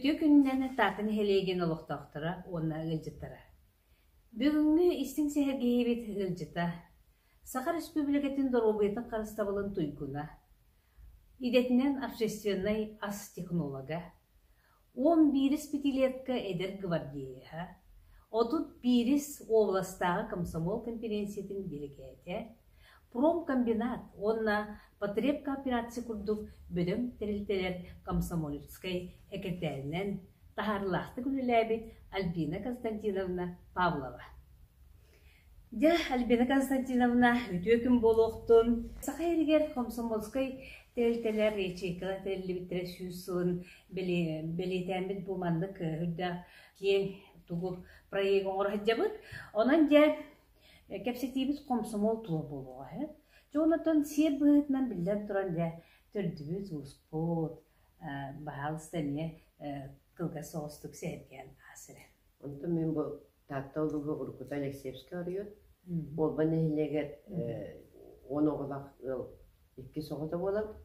Үтүө күнүнэн Таатта нэһилиэгин олохтоохторо уонна ыалдьыттара. Бүгүҥҥү истиҥ сэһэргэһиибит ыалдьыта Саха Республикатын доруобуйатын харыстабылын туйгуна, идэтинэн общественнай ас технолога, 11-ис пятилетка эдэр гвардееһа, 31-ис уобаластааҕы комсомол конференциятын делегатэ, Промкомбинат уонна потребкооперация курдук бөдөҥ тэрилтэлэр комсомольскай экэтээлинэн таһаарыылаахтык үлэлээбит Альбина Константиновна Павлова. Дьэ, Альбина Константиновна, үтүө күн буолуохтун. Саха сиригэр комсомольскай тэрилтэлэр ячейкалар тэриллибиттэрэ 100 сылын бэлиэтээммит бу маннык үрдээх киэҥ тугу проект оҥоро сылдьабыт. Онон дьэ, Кэпсэтиибит хомсомуол тула буолуоҕа үһү. Дьэ онтон сиэр быһыытынан биллэн туран дьэ төрдүбүт-ууспут, баһаалыста эмиэ кылгас соҕустук сэһэргээн аас эрэ. Онтон мин бу Таатта улууһу уруккута Алексеевскай оройуон Уолба нэһилиэгэр 10 оҕолоох ыал иккис оҕото буолабыт.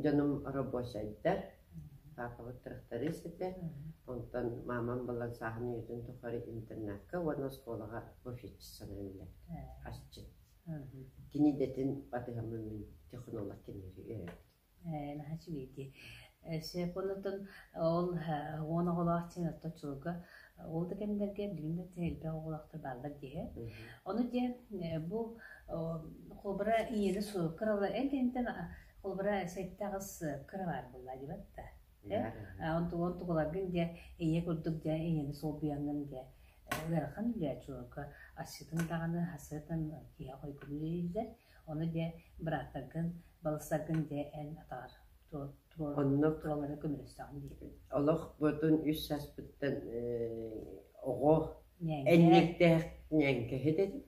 Дьонум рабочайдар, паапабыт тырахтарыыс этэ. Онтон маамам булан сааһын үйэтин тухары интернакка уонна оскуолаҕа буфетчицанан үлэлээбит, асчыт. Кини идэтин батыһаммын мин технолог кинилэри үөрэппитим. Наһаа үчүгэй дии. Сөп оннуттан ол 10 оҕолоох дьиэн оттон чулууга ол да кэмнэргэ билигин да элбэх оҕолоохтор бааллар дии. Ону диэн бу холобура ийэни кырала эн кэнниттэн холобура 7-8 кыра баар буолла дибат да. Онтугун тугуларгын дьэ ийэ курдук дьэ ийэни солбуйаҥҥын дьэ ыарахан үлэ чулууга асчытын даҕаны хасыатан киһи хойгун үлэлииллэр. Ону дьэ бырааттаргын балыстаргын дьэ эн атаҕар Оннук тураллара көмөлөстөҕүн дии. Олох бутун үс сааспыттан оҕо энньиктээх ньээҥкэһит этим.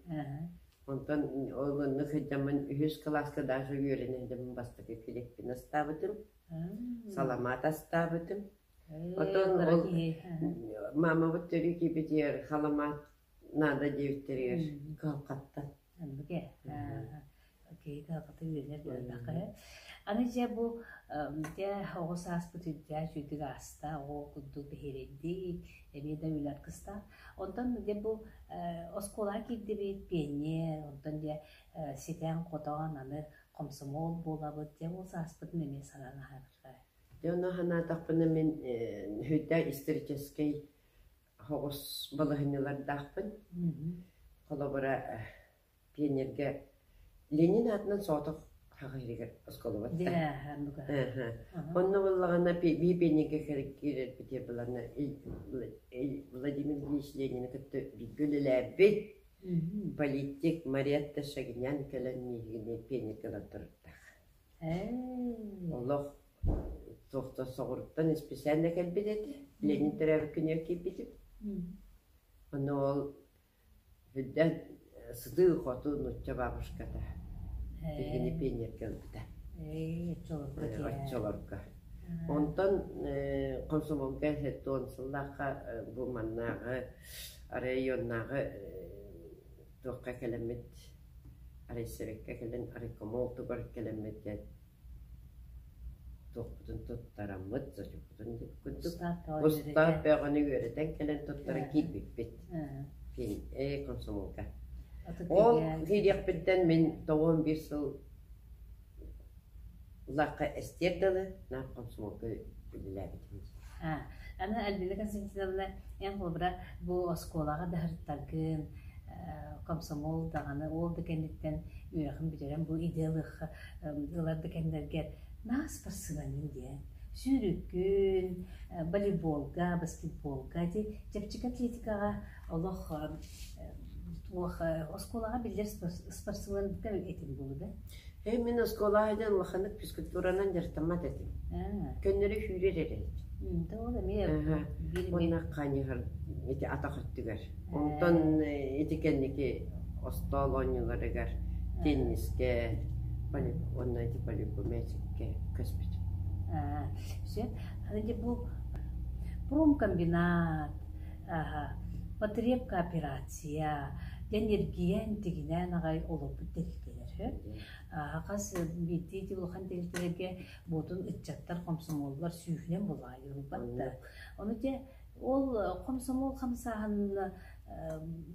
Онтон ол оннук сылдьаммын үһүс кылааска даже үөрэнэ сылдьаммын бастакы килиэппин астаабытым, саламаат астаабытым. Отон ол маамабыт төрүү киирбитигэр саламаат наада диэбиттэригэр кыһалҕаттан. Оннук ээ. Киһи кыһалҕата үөрэнэр буоллахха ээ. Аны дьэ бу дьэ оҕо сааспыт үрдээх үчүгэйдик ааста, оҕо курдук бэһиэлэйдик, эмиэ да үлэ аргыстаах. Онтон дьэ бу оскуолаҕа киирдибит, пионер, онтон дьэ ситэн-хотон аны хомсомуол буолабыт, дьэ ол сааспытын эмиэ санаан аһарар. Дьэ ону санаатахпына мин сүрдээх историческай соҕус балаһынньалардаахпын. Холобура, пионерга Ленин аатынан соҕотох Саха сиригэр оскуолабыт Онно буоллаҕына биир пионерга киирэрбитигэр былаана Владимир Ильич Ленини кытта бииргэ үлэлээбит политик Мариетта Шагинян кэлэн миигини пионерга ылан турардаах. Олох туохтан соҕуруттан исписээннэ кэлбит этэ. Ленин төрөөбүт күнүгэр киирбитим. Ону ол үрдэн сытыы-хоту нуучча бабушката биһигини пионерга ылбыта. Оччолорго. Онтон комсомолга 70 сыллаахха бу маннааҕы районнааҕы туохха кэлэммит Арайсэбэккэ кэлэн райкомол тугар кэлэммит диэн туохпутун туттараммыт, зачеппутун курдук устаап бөҕөнү үөрэтэн кэлэн туттаран киирбиппит. Э комсомолга. Ол киириэхпиттэн мин 91 сыл лахха эстиэр дылы наар комсомолга үлэлээбитим. Аны Альбина Константиновна, эн холобура бу оскуолаҕа да сырыттаргын, комсомол даҕаны ол да кэнниттэн үөрэхин бүтэрэн бу идэ ылыахха ылар да кэмнэргэр наас спортсменмын диэн сүүрүккүн, волейболга, баскетболга ити чэпчэки атлетикаҕа олох туох оскуолаҕа биллэр спортсменка этим буолуо да? Ээ, мин оскуолаҕа сылдьан улаханнык физкультуранан дьарыктаммат этим. Көннөрү сүүрэр эрэ этим. Ол эмиэ Уонна ханьыһар ити атах өттүгэр. Онтон ити кэнники остоол оонньууларыгар теннискэ уонна ити волейбол мээчиккэ көспүтүм. Сөп. Аны дьэ бу промкомбинат, потребкооперация, Дэн эргийэн, тигинээн аҕай олорбут тэрилтэлэр. Хас биирдии ити улахан тэрилтэлэргэ буотун ыччаттар, хомсомуоллар сүүһүнэн булаайыллыбат да. Ону дьэ ол хомсомуол хамсааһынна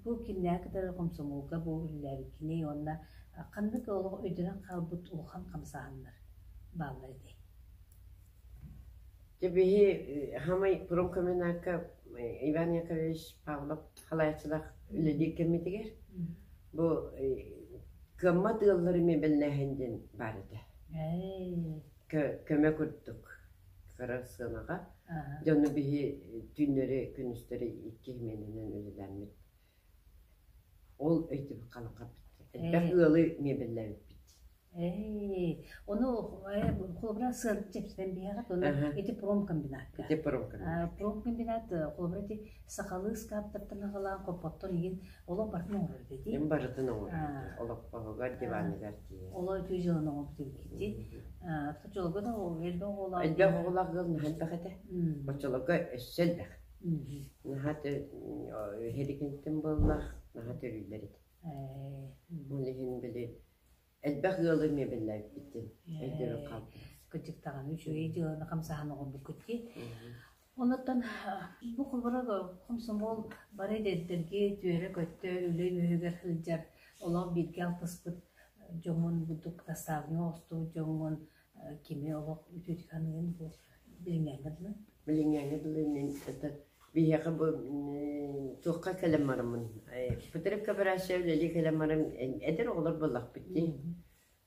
бу кимнээх кытары хомсомуолга бу үлэлээбиккиний уонна ханнык олох өйдөнөн хаалбыт улахан хамсааһыннар бааллар этэй? Дьэ биһи хамай промкомбинакка Иван Яковлевич Павлов халааччылаах үлэлиир кэммитигэр бу кыаммат ыаллары мебеллээһин диэн баар этэ. Көмө курдук кыра сыанаҕа дьону биһи түүннэри күнүстэри икки именинэн үлэлээммит Ол өйдөбүл халыҥхаппыт. Элбэх ыалы миэбэллээбиппит. Ээ, ону холобура сыан чэпчэтэн биһэҕит уонна ити промкомбинатка. Ити промкомбинат. Промкомбинат холобура ити сахалыы ыскааптартан аҕалаан хоппоттон иһин олох барытын оҥорор эбит. Им барытын оҥорор. Олоппоһугар, диваныгар тиийэ. Оло үтүө дьыаланы оҥорбут эбиккит. Оччолорго да элбэх оҕолоох. Элбэх оҕолоох ыал наһаа элбэх этэ. Оччолорго өссө элбэх. Наһаа һэрикинтэн буоллах, наһаа төрүүллэр этэ. Ол иһин били элбэх ыалы миэбэллээбиппитин өйдөрөн хаалбыт. Кырдьык даҕаны үчүгэй дьыаланы хамсааһын оҥорбуккут дии. Онуттан бу холобура хомсомуол бары эдэрдэргэ түөрэ-көттө үлэ үөһүгэр сылдьар олох бииргэ алтыспыт дьоҥҥун бурдук наставник оҥостубут дьоҥҥун кими олох үтүөтүк саныырын бу билиҥҥээҥҥэ дылы? Билиҥҥээҥҥэ дылы мин это биһиэхэ бу туохха кэлэн бараммын Петров Кабарашев үлэлии кэлэн баран эдэр оҕолор буоллахпыт дии.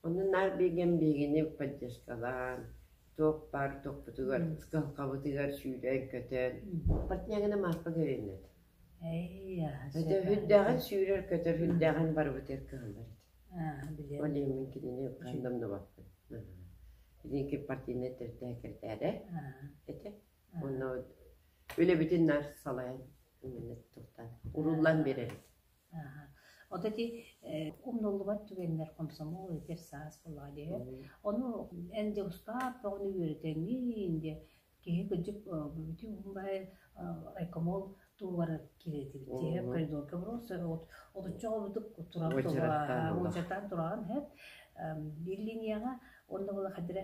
Онно наар бииргэм биһигини поддержкалаан, туох баар туохпутугар, кыһалҕабытыгар сүүрэн-көтөн, партнягына Марфа Гаврильевна этэ. Это үрдээҕин сүүрэр-көтөр, үрдээҕин барыбытыгар кыһаллар этэ. Ол иһин мин кинини ханнамнабаппын. Киники партийнай тэрилтэ секретарэ этэ. Онно үлэбитин наар салайан именно туохтаан уруллан биэрэр этэ. Ото ити умнуллубат түгэннэр хомсомуол этэр саас буоллаҕа дии. Ону эн дьэ устаап бөҕөнү үөрэтэҥҥин диэ Киһи кырдьык бүтүн баай райкомол туһугар киирэтибит тиһэ коридорга просто отучча оҕобутук туран уочараттаан тураҕын һэт биир линияҕа онно була хадыра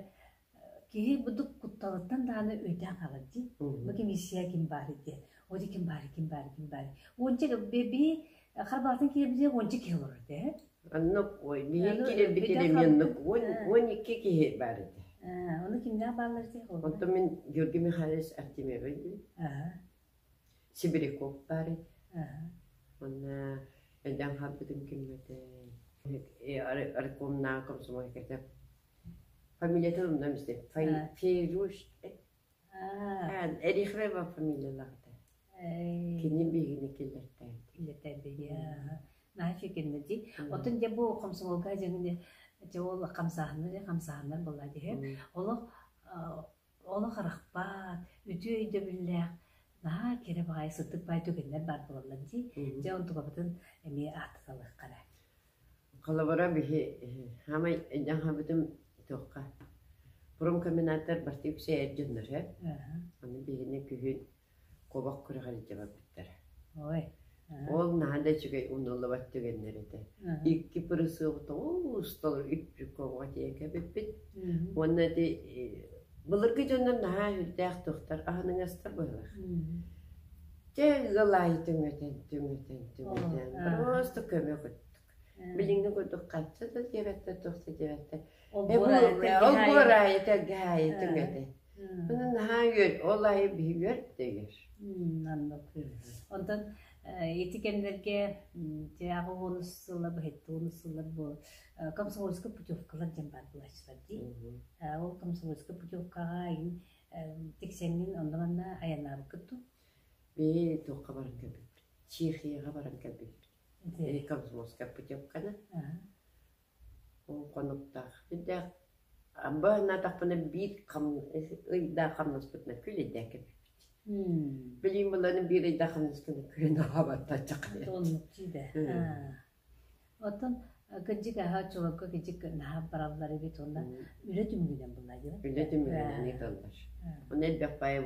киһи будук кутталыттан даҕаны өйдөөн хаалар дии бу комиссия ким баар диэн оди ким баар ким баар ким баар уонча би харбаатын киирбитэ уонча киһи олорор этэ Оннук ой биһиги киирэрбит эмиэ оннук 12 киһи баар этэ. Ону кимнээх бааллар этэй? Онтон мин Георгий Михайлович Артемьевы диэн. Сибиряков баар этэ. Уонна элбэх хаалбытым ким этэ? Райкомнааҕы комсомол этэ. Фамилиятын умнам истэ. Фейруш Эрихрева фамилиялаах этэ. Кини биһигини киллэртээбит. Киллэртээбит Наһаа үчүгэй дии. Оттон дьэ бу комсомолга дьэҥини дьэ ол хамсааһыннар хамсааһыннар буолла дии. Олох олох арахпат, үтүө өйдөбүллээх наһаа кэрэ баҕайы сытык баай түгэннэр баар буолаллар дии. Дьэ онтукабытын эмиэ ааттаталыахха эрэ. Холобура биһи хаамай дьаҥхабытым туохха промкомбинаттар барыта үксэ эр дьоннор һэ. Аны биһини күһүн куобах күрэҕэр илдьэ барбыттара. Ой. Ол наһаа да үчүгэй умнуллубат түгэннэр этэ. Икки пырысыабыт олус толору үп куобаҕа тиийэн кэбиппит. Уонна ити былыргы дьоннор наһаа үрдээх туохтар аһыныҥастар быһыылаах. Дьэ ыал аайы түҥэтэн, түҥэтэн, түҥэтэн просто көмө курдук. Билиҥҥи курдук хачча да диэбэттэр, туох да диэбэттэр. Ол Олбуор аайы тэлгэһэ аайы түҥэтэн. Ону наһаа үөр, ол аайы биһи үөр да үөр. Оннук. Онтон ити кэмнэргэ тиһэҕи уонус сыллар, быһытты уонус сыллар бу комсомольскай путевкалар диэн баар буолааччылар дии. Ол комсомольскай путевкаҕа тиксэҥҥин онно-манна айаннаабыккыт дуу? Бээ, туохха баран кэлбиппит? Чехияҕа баран кэлбиппит. Комсомольскай путевканы. Ол хонуктаах. Сүрдээх баһынаатахпына биир ыйдаах хамнаспытынан күл ыйдаах кэлбиппит. Билигин быланы биир ыйдаах хамнаскын күлэн аһаабаттааччаххын. Оннук дии да. Оттон кырдьык аһа оччолорго кырдьык наһаа бараллар эбит уонна үлэ түмүгүнэн булла дии. Үлэ түмүгүнэн ыыталлар. Онно элбэх баай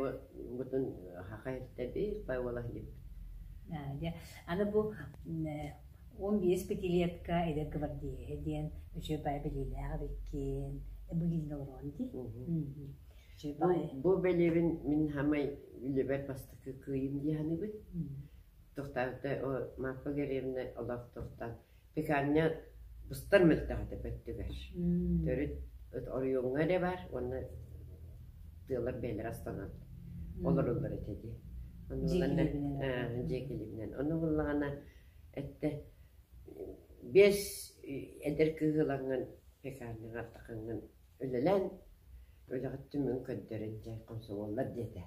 бутун хаха иһиттэби баай уола иһиппит. Дьэ, аны бу. 15 пятилетка эдэр гвардееһа диэн үчүгэй баай бэлиэлээх эбиккин. Бу киһини олорон дии. Үчүгэй Бу, баай. бу бэлиэбин мин хамай үлэбэр бастакы кыайым дии саныыбын. Тохтообута Марфа Герьевна олох тохтоон пекарня быстар мөлтөх этэ бөттүгэр. Төрүт оройуоҥҥа эрэ бар уонна тыалар бэйэлэрэ астанан олороллор этэ дии. Ону Дьиэ буланна килиэбинэн олороллор. дьиэ килиэбинэн. Ону буллаҕына эттэ биэс эдэр кыыһылаҥҥын пекарняҕа тахаҥҥын үлэлээн үлэҕит түмүгүн көрдөрөн дьэ комсомоллар диэтэ.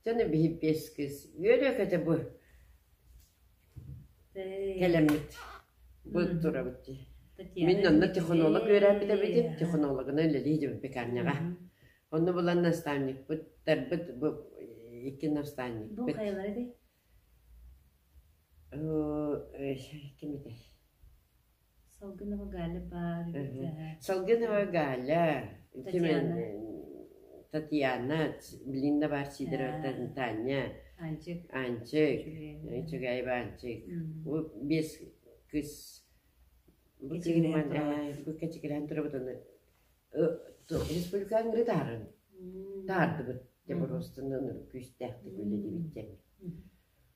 Дьону биһи биэс кыыс үөрэ-көтө бу кэлэммит бу турабыт дии. Мин Татьяна онно технолог үөрээппит эбитим, Дмитриевна. технологынан үлэлии дьыбыт пекарняҕа. Онно булан наставникпыт, тарбыт бу икки Бу наставникпыт. хайалара этэй? Ким этэй? Салгынова Галя баар эбит. Салгынова Галя, ким Татьяна. Татьяна, билин да баар Сидоровтан Таня, Анчык. Анчык, Үчүгэй. Үчүгэй Анчык. Бу биэс кыыс бу Кэчигирээн турабыт. бу кэчигирээн турабыт аны республика ыҥырыы таһарын таһаардыбыт дьэ боруостан күүстээхтик үлэлиибит диэн.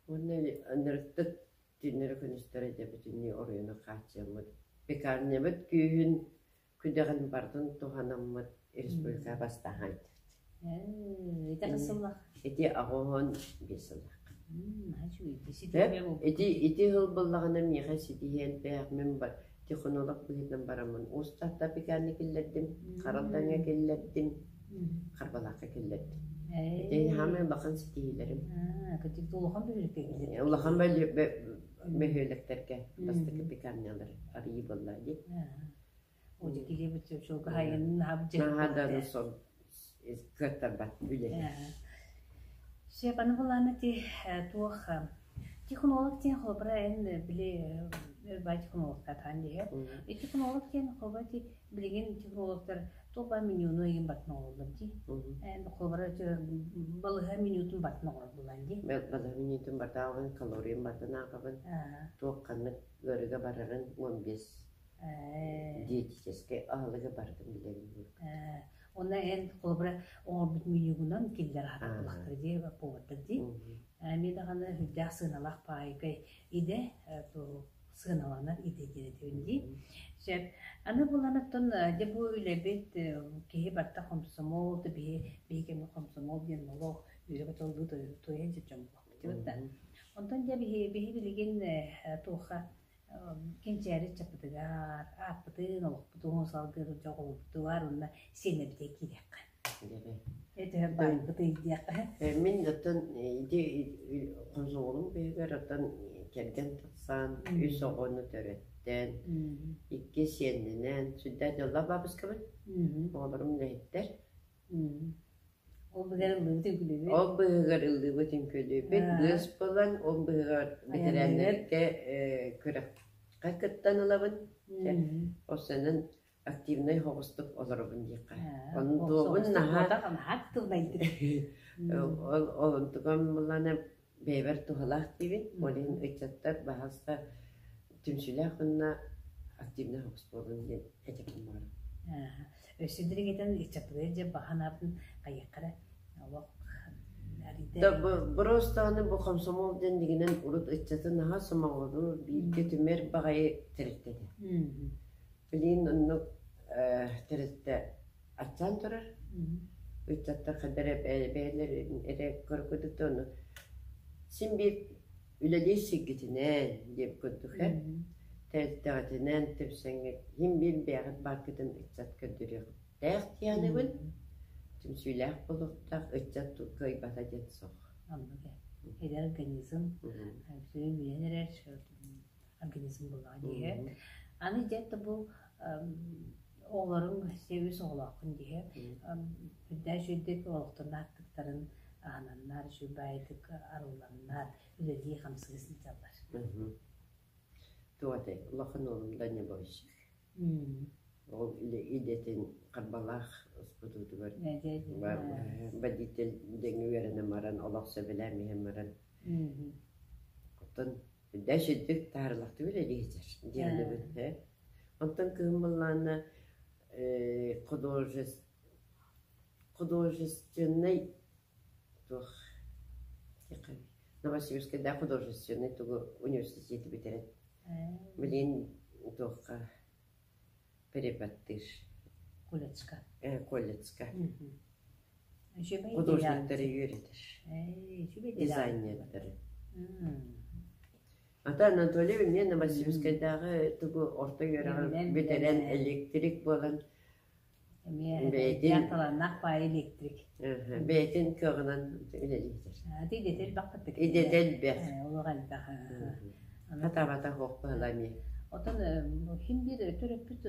Уонна ынырыктык түүннэри күнүстэрэ дьэ бүтүннүү оройуону хааччыйаммыт пекарнябыт күүһүн күдэҕин барытын туһанаммыт республика бастаан Ити хас сыллаах? Ити 85 сыллаах. Наһаа үчүгэй. Ситиһиэ Ити ити сыл буллаҕына миэхэ ситиһиэн бээх мин технолог быһыытынан бараммын Уус-Таатта пекарня киллэрдим, Харалдаҥҥа киллэрдим, Харбалаахха киллэрдим. Ити хаамай улахан ситиһиилэрим. Кытык улахан бөһүөлэккэ киллэрдим. Улахан бөһүөлэктэргэ бастакы пекарнялар арыйыы буолла дии. О дьэ килиэбит чолга хайын наһаа Наһаа да сон кыаттарбат үлэтэ. Сөп, аны булааны ти туох технолог диэн холобура эн били өр технологтаатаан диһэ. Технолог диэн холобура ти билигин технологтар туох баар менюну ыйын батын оҥороллор дии. Эн холобура балыһа менютун батын оҥорор булан дии. Балыһа менютун батааҕын, калорийын батын ааҕабын, туох ханнык ыарыыга барарын 15 диетическэй аһылыгы барытын билэбин. Онно эн холобура оҥорбут менюгунан киллэр аһатар дии, повардар дии. Эмиэ даҕаны үрдээх сыаналаах паайкай идэ сыаналанар идэ диэн этэбин дии. Сөп. Аны булан оттон дьэ бу үлэбит киһи барыта хомсомол, биһи биһи кэмҥэ хомсомол диэн олох үөрэ толлуу туойан дьон буоллахпыт да. Онтон дьэ биһи биһи билигин туохха кэнчээри ыччаппытыгар, ааппытын, олохпутун салгыы дьоҕулбутугар уонна сиэнэбитэ киириэххэ. Этэ баайбыт ыйдиэххэ. Мин оттон ити хомсомолум быыһыгар оттон кэргэн тахсан, үс оҕону төрөттөн, икки сиэннэнэн, сүрдээх дьоллоох баабыскабын. Оҕолорум үлэһиттэр. Ол быһыгар ыллыыбыт үҥкүүлүүбүт. Ол быыһыгар ыллыыбыт үҥкүүлүүбүт. Быыс булан, ол быыһыгар бэтэрээннэргэ күрэххэ кыттан ылабын. Осенен активнай соҕустук олоробун диэххэ. Онтуобун наһаа ол онтугам буллана бэйэбэр туһалаах диибин. Ол иһин ыччаттар баһаалыста түмсүүлээх уонна активнай соҕус буолун диэн этиэхпин баҕарабын. Өссө дириҥэтэн ыччаппытыгар дьэ баһан аатын хайыахха олох Просто бу комсомол диэн дигинэн урут ыччаты наһаа сомоҕолуур, бииргэ түмэр баҕайы тэрилтэ этэ. Билигин оннук тэрилтэ аччаан турар. Ыччаттар ханна эрэ бэйэлэрин эрэ көрө ону син биир үлэлиир сиргитинэн диэбит курдук ээ тэрилтэҕитинэн түмсэҥҥит иһин биир бэйэҕит бааргытын ыччат көрдөрүөхтээх диэхинибин түмсүүлээх буолуохтаах ыччат кыайбата диэн суох. Оннук ээ. Эдэр организм сүрүн үүнэн эрэр организм буоллаҕа дии. Аны дьэ бу оҕолоруҥ үс оҕолооххун дии. Үрдээх үчүгэйдик олохторун ааттыктарын аһананнар, үчүгэй баайдык арылланнар, үлэлии хамсыы сылдьаллар. Туох этэй, улахан уолум дальнобойщик. Ол идэтин Харбалаах успутуутугар водитель диэҥҥэ үөрэнэн баран, олох сөбүлээн иһэн баран. Оттон Үрдээх сүрдүк таарылахтык үлэлиир диэнибин ээ. Онтон кыһын буоллаҕына художественнай туох Новосибирскайдаах художественнай тугу университеты бүтэрэн билигин туохха преподтыыр Колледжка. Колледжка. Художниктары үөрэтэр. Дизайнердары. Ата Анатолий эмиэ Новосибирскайдааҕы тугу орто үөрэҕин бүтэрэн электрик буолан Эмиэ бэйэтин талааннаах баай электрик. Бэйэтин кыаҕынан үлэлиир. Идэтэ элбэх кытта. Идэтэ элбэх. Олох элбэх. Хатаабата суох быһыла эмиэ. Отон хин биир төрөппүт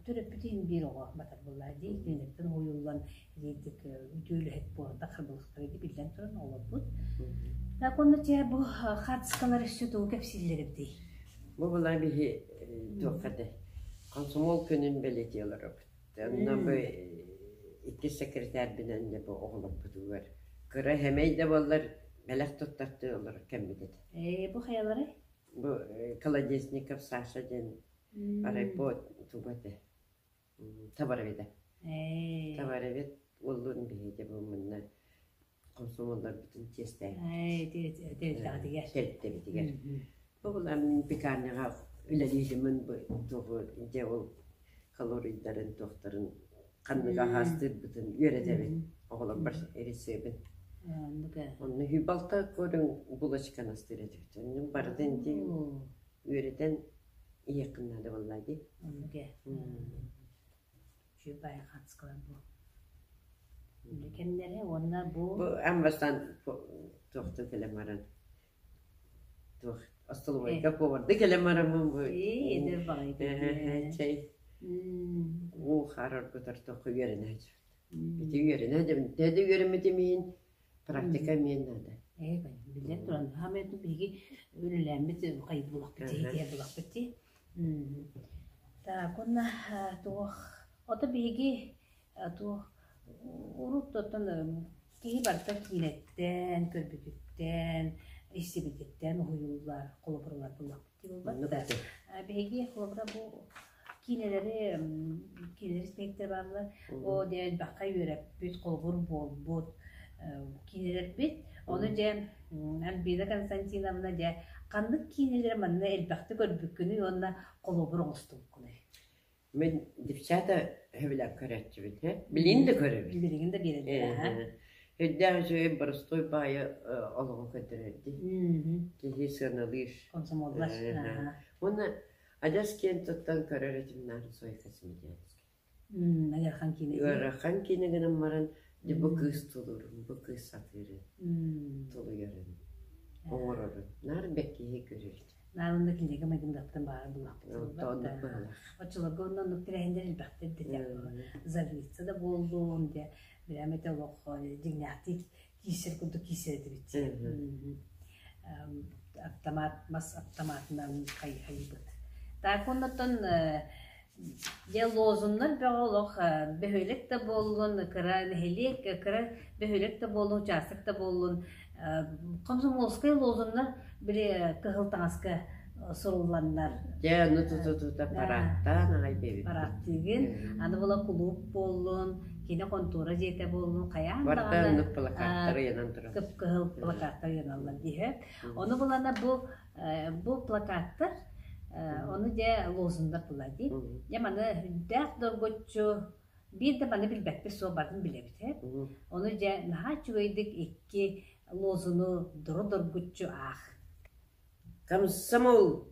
төрөппүт иһин биир оҕо батар буоллаа дии кинилэртэн уһуйуллан илиитик үтүө үлэһит буоларда харбылахтара дии биллэн туран оҕолорбут. Так онно чэ бу хаартыскалар өссө тугу кэпсииллэр эбитий? Бу була биһи туохха да комсомол күнүн бэлиэтии олоробут. Онно бу иккис секретарбинэн дьэ бу оҕолорбутугар кыра хэмэй да буоллар бэлэх туттартыы олорор кэммит этэ. Ээ, бу хайалары? Бу Колодезников Саша диэн райпо туга этэ табароведа. Ээ. Табаровед уоллуун биһиги бу манна комсомоллорбутун чиэстээн тэрилтэҕитигэр. Тэрилтэбитигэр. Бу булан пекарняҕа үлэлииримин бу тугу дьэ ол калорийдарын туохтарын ханнык аһаастыырбытын үөрэтэбин оҕолорбор рецебин. Онно балта көрүҥ булочканы астыыр этибит. Оннун барытын ити үөрэтэн иһиэххин наада буолла дии. Оннук ээ. Үчүгэй баайы хаатыскалар бу. Үлэ кэмнэрэ уонна бу Бу аан бастаан туохтуу кэлэн баран туох остолобуойга поварды кэлэн бараммын бу эдэр баҕайы чэй уу хаар оргутар туохха үөрэнэ сылдьабыт. Ити үөрэнэ сылдьабын. Төһө да үөрэммитим иһин практика эмиэ наада. Ээ, биллэн туран, хаамай биһиги үлэлээммит хайы булахпыт дии, булахпыт дии. Так, уонна туох ото биһиги туох урут оттон киһи барыта киинэттэн, көрбүтүттэн, истибититтэн уһуйуллар, холобурлар буллахпыт дии буолбат да. Биһиги холобура бу киинэлэри киинэлэр испиэктэр бааллар. Оо дьэ элбэххэ үөрэппит, холобур буолбут киинэлэрбит. Ону дьэ Альбина Константиновна дьэ ханнык киинэлэри манна элбэхтик көрбүккүнүй уонна холобур оҥостубуккунуй? Мин девчата сөбүлээн көрөөччүбүн, билигин да көрөбүн. Билигин да биэрэллэр, Үрдээх үчүгэй боростуой баайы олоҕу көрдөрөрдүү. Киһи сыаналыыр. Комсомоллар. Уонна адьас киэн туттан көрөр этим наар Зоя Космодемьянская. Ыарахан киинэ. Ыарахан киинэ гынан баран, дьэ бу кыыс тулуурун, бу кыыс сатыырын, тулуйарын, оҥорорун наар бэккиһи көрөр этим. Наар онно кинигэ майгындаттан баара буллахпыт. Оннук быһалаах. Оччолорго онно оннук тэрээһиннэр элбэхтэр дэтэ. Зарница да буоллун, дьэ, прямо это олох дьиҥнээхтик киирсэр курдук киирсэр этибит. Автомат, мас автоматынан хайыһайбыт. Так оннотон дьэ лозуннар бөҕө олох бөһүөлэк да буоллун, кыра нэһилиэк, кыра бөһүөлэк да буоллун, учаастак да буоллун, комсомольскай лозуннар били кыһыл таҥаска сурулланнар. Дьэ, ону тута-тута парааттаан аҕай биэбиппит. Парааттыыгын, аны була кулууп буоллун, кини хонтуора дьиэтэ буоллун, хайаан Барыта даҕаны оннук плакаттар ыйанан тураллар. кып-кыһыл плакаттар ыйаналлар диһэ. Ону булана бу бу плакаттар ону дьэ лозуннар була дии. Дьэ маны үрдээх доргуччу биир да маны билбэппит суох барын билэбит ээ. Ону дьэ наһаа үчүгэйдик икки лозуну дору доргуччу аах. Комсомол,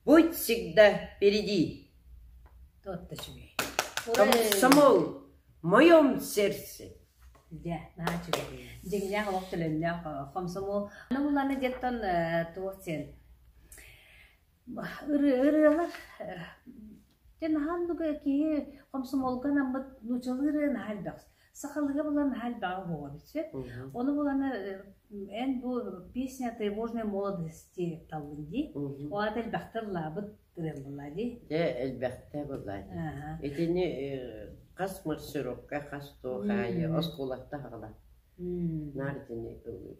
будь всегда впереди. Тот үчүгэй. Комсомол, в моем сердце. Дьэ, наһаа үчүгэй. Дьиҥнээх олох төлөннөөх комсомол. Аны буланы дьэттон туох сен ырыалар дьэ наһаа оннук киһи комсомолга анаммыт нуучалыы ырыа наһаа элбэх. Сахалыыга булан наһаа элбэҕи оһоҕо бүтсүт. Ону буланы эн бу песня тревожной молодости таллын дии. Ол аата элбэхтэ ыллаабыт ырыам буолла дии. Дьэ, элбэхтэ буолла дии. Итини хас маршировка, хас туох аайы оскуолатта аҕала. Наар итини ыллыыр.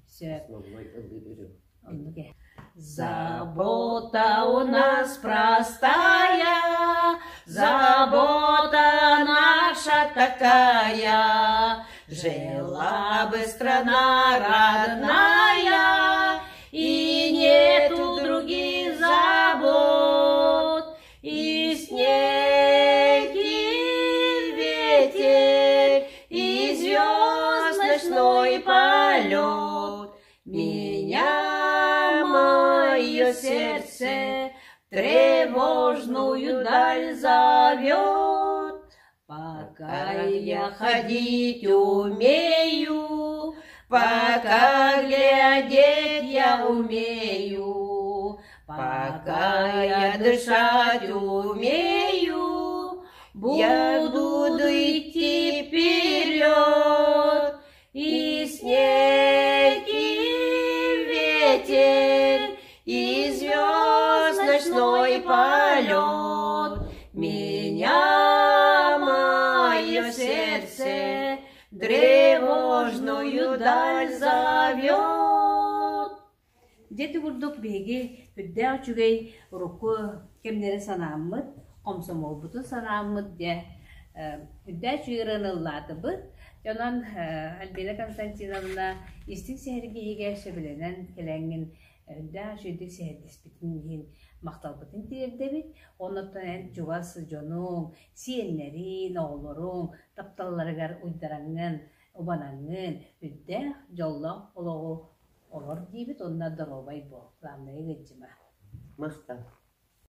Сөп. Основной ыллыыр ырыам. Оннук ээ. Забота у нас простая, забота наша такая, Жила бы страна родная, и нету других забот. И снег, и ветер, и звезд ночной полет Меня мое сердце в тревожную даль зовет. Пока я ходить умею, пока глядеть я умею, пока я дышать умею, буду идти вперед. И снег, и ветер, и звезд ночной полет Меня мое сердце тревожную даль зовет. Дьэ курдук биһиги үрдээх үчүгэй урукку кэмнэри санааммыт, хомсомуолбутун санааммыт дьэ үрдээх үчүгэй ырыаны ыллаатыбыт. Онон Альбина Константиновна истиҥ сэһэргэһиигэ сөбүлэнэн кэлэҥҥин үрдээх үчүгэйдик сэһэргэспитин иһин махталбытын тириэрдэбит. Оннуттан эн чугас дьонуҥ, сиэннэриҥ, оҕолоруҥ тапталларыгар уйдараҥҥын, убанаҥҥын үрдээх дьоллоох олоҕу олор диибит уонна доруобай буол, главное ыалдьыма. Махтал.